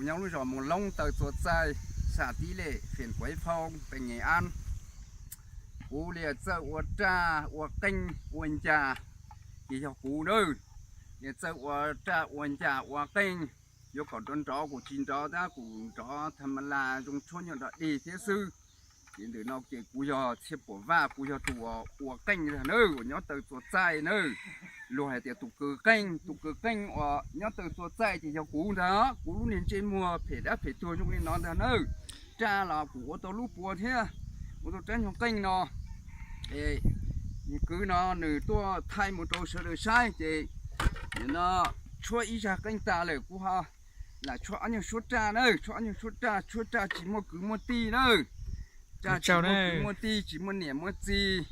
Nyob lub zos Moos Loob taw txua txaij, xas Tib Lem, fem Kuav Ib Phoob, pes Nyes Ab. Kuv li txawj ua raj ua qeej ua ncas, ces yog kuv nawb. Li txawj ua raj ua ncas ua qeej, yuav kom nrov nrov kuv tsis nrov tab, kuv nrov tha ma las zoo tshuab nyuag nrov dig thiab xwb. Ces ntawm no ces kuv yog Txhiaj Puam Vaj, kuv yog tus uas ua qeej ntag nawb, uas nyob taw txua txaij nawb. Luag hais tias tus kws qeej, tus kws qeej uas nyob taw txua txaij ces yog kuv ntag, kuv lub niag ntsej muag phem dab phem tuag zoo li no ntag nawb. Raj los kuv ua tau lub puas thiab, ua tau rab nyuag qeej no. Es kwv no nws tuaj thaij mus rau sawv daws saib ces nim no tshuab ib zag qeej tas lawm kuv ho lam tshuab ob nyuag suab raj na, tshuab ob nyuag suab raj, tshuab raj tsis muaj kwv muaj tij na. Raj tsis muaj kwv muaj tij, tsis muaj niam muaj txiv.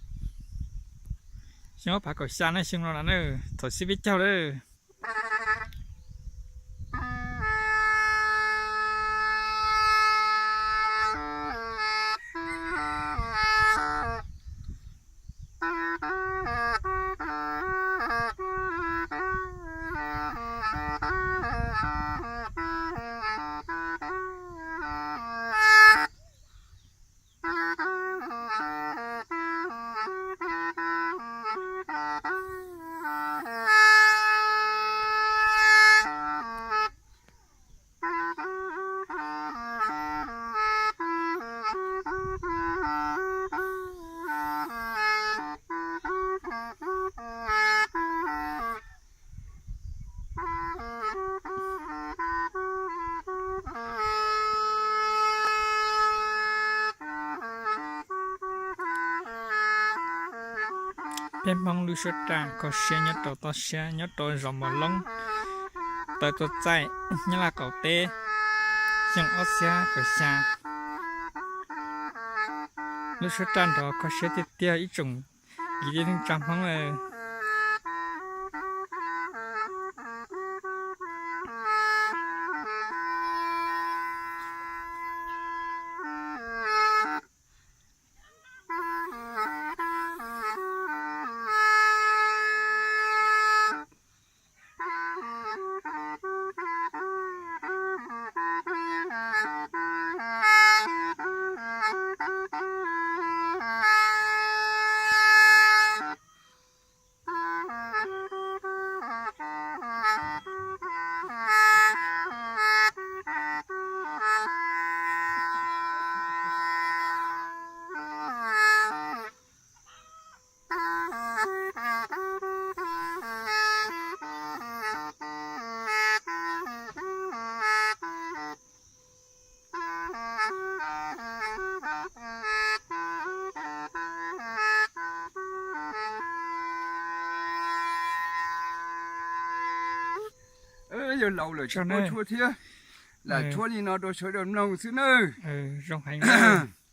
Xyoo ob phav kaum xya na, xyoo no na, thaum xib peb caug lawm. Peb Hmoob lub suab raj kho siab nyob rau toj siab nyob rau zos Mos Loob, taw txua txaij, Nyab Laj qaum teb, xyoo ob txhiab kaum xya. Lub suab raj nrov kho siab tiag tiag ib tsoom kwv tij neej tsa Hmoob. Yog laus lawm tsis paub tshuab thiab, lam tshuab li no rau sawv daws mloog xwb nawb. Zoo heev.